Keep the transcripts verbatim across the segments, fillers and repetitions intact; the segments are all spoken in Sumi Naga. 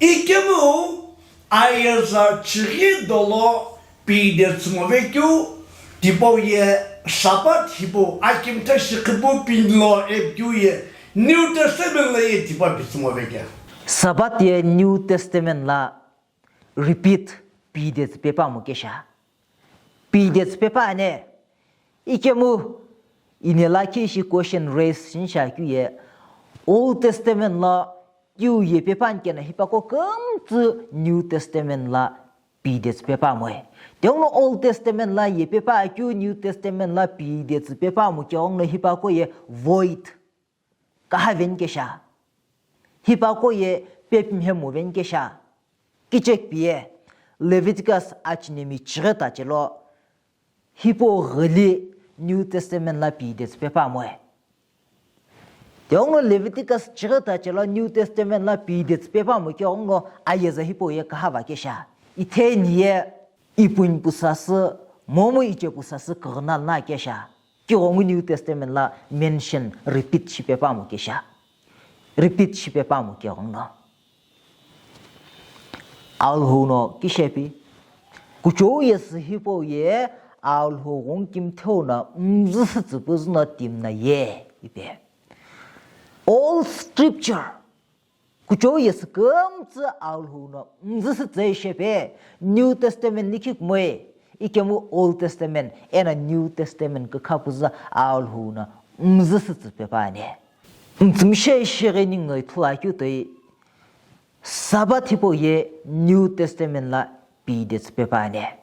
Ikemu ayeza chighi dolo pide tsümove keu, tipau ye Sabbath hipau akimtha shiqhipu pinlo ipikeu ye New Testament lo ye tipa pitsümove kea. Sabbath ye New Testament lo repeat pide tsüpe pamo kesha. Pide tsüpe pa ne. Ikemu ine lakhi ishi question raise shinsha keu ye Old Testament lo keu ye pe pa ani kena hipaqo kümtsü New Testament lo pide tsüpe pamo e. Tighenguno Old Testament lo ye pe pa keu New Testament lo pide tsüpe pamo keghenguno hipaqo ye void. Kaha veni kesha. Hipaqo ye pepimhe mo veni kesha. Kichekpi ye Leviticus achinemi chighi tache lo hipau ghili New Testament lo pide tsüpe pamo e. Tighenguno Leviticus chighi tache lo New Testament lo pide tsüpe pamo keghenguno ayeza hipau ye kaha va kesha. Itheni ye ipuni pusasü, momu iche pusasü kughenalo na kesha. Kighengu New Testament lo mention repeat shipe pamo kesha. Repeat shipe pamo keghenguno. Alhou no kishepi. Kuchou yesü hipau ye Alhou ghungu kimtheu no mzüsü tsüpüzü no timna ye ipi. All scripture. Kuchou yesü kümtsü Alhou no mzüsü tsü shepe, New Testament likhi kumo e, ikemu Old Testament eno New Testament kükha püzü Alhou no mzüsü tsüpe pa ne. Mtsümshe shighi ningu ithulu akeu toi Sabbath hipau ye New Testament lo pide tsüpe pa ne.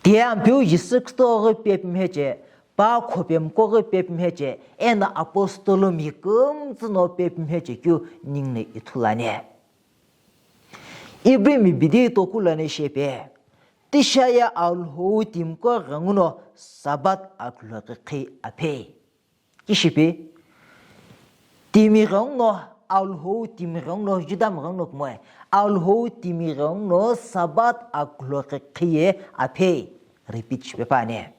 Tiye Ampeu Jisü Khristo ghi pepimhe che, pa khopemko ghi pepimhe che, eno apostolomi kümtsü no pepimhe che keu ningu ithulu ani. Ibrimi bidi toku lo ne shepe, tisha ye Alhou timiko ghenguno Sabbath akhulokhi khi aphe. Kishipi? Timi ghenguno, Alhou timi ghenguno, Judami ghenguno kumo e. Alhou timi ghenguno Sabbath akhulokhi khi ye aphe. Repeat shipe pa ne.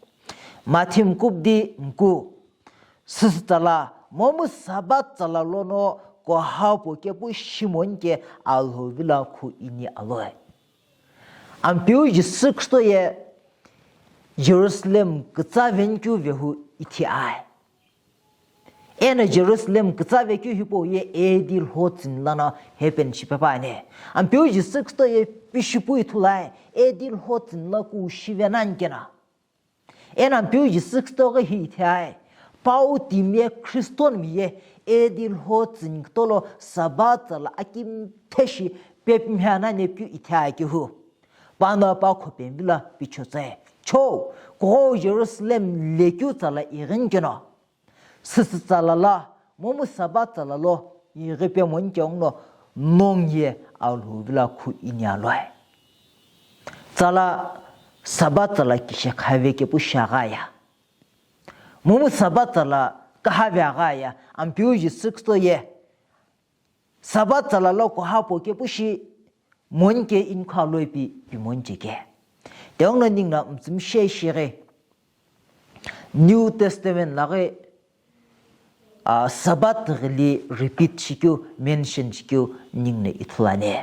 Mathi mkubdi mku. Süsü tsala, momu Sabbath tsala lono kuhau po kepu shimoni ke Alhou vilo khu ini aloe. Ampeu Jisü Khristo ye Jerusalem kütsa veni keu vehu ithi ae. Eno Jerusalem kütsa vekeu hipau ye A D lhotsüni lono happen shipe pa ne. Ampeu Jisü Khristo ye pishipu ithulu ae, A D lhotsüni lo ku shive nani keno. Eno Ampeu Jisü Khristo ghi hi ithi ae, pau timi ye Christian mi ye A D lhotsüni kutolo Sabbath tsala akimthe shi pepimhe nani keu ithi ae kehu. Pano pa khopemi vilo pichotse. Cho, kugho Jerusalem lekeu tsala ighini keno. Süsü tsala lo, momu Sabbath tsala lo, ighi pe moni keghenguno nongu ye Alhou vilo khu ini aloe. Tsala Sabbath tsala kishekhave kepu shi agha ya. Momu Sabbath tsala kahave agha ya, Ampeu Jisü Khristo ye Sabbath tsala lo kuhau po kepu shi moni ke inkha loipi pi moni che ke. Tighenguno ningu no mtsümshe shighi New Testament lo ghi, ah, Sabbath ghili repeat shikeu, mention shikeu ningu no ithulu ani.